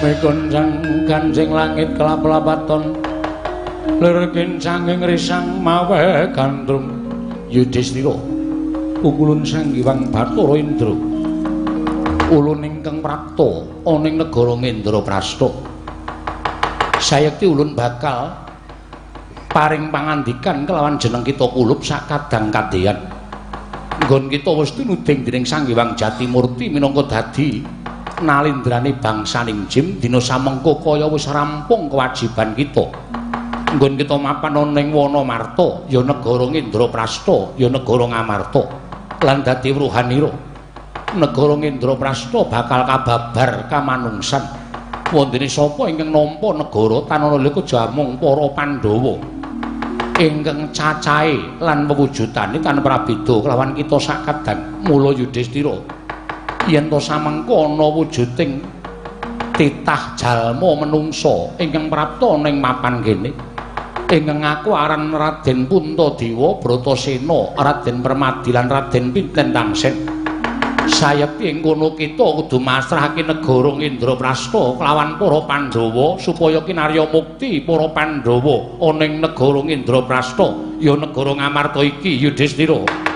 Mikoncang ganjing langit kelap-lapaton lir kincanging risang mawe gandrung. Yudhistira pukulun Sang Hyang Bathara Indra ulun ingkang prapta ana ing negara Ngendraprasta. Sayekti ulun bakal paring pangandikan kelawan jeneng kita kulup sakadang kadeyan. Nggon kita wis tinuding dening Sang Hyang Jatimurti minangka dadi nalindrane bangsaning Jim dina samengko kaya wis rampung kewajiban kita. Nggon kita mapan ana ing Wana Marta, ya negara Ngendraprasta, ya negara Ngamarta lan dadi wruhanira. Negara Ngendraprasta bakal kababar kamanungsan. Wondene sapa ingkang nampa negara tanana leka jamung para Pandhawa ingkang cacahe lan wewujudane tanpa prabeda kelawan kita sakadang. Mula Yudhistira, yen to samengko ana wujuding titah jalma menungsa ingkang prapta ning mapan kene ingkang ngaku aran Raden Puntadewa Bratasena, Raden Permadi lan Raden Pinten Tangsen, sayekti ing kono kita kudu masrahake negara Ngendraprasta kelawan para Pandhawa supaya kinarya mukti para Pandhawa ana ing negara Ngendraprasta ya negara Ngamarta iki. Yudhistira.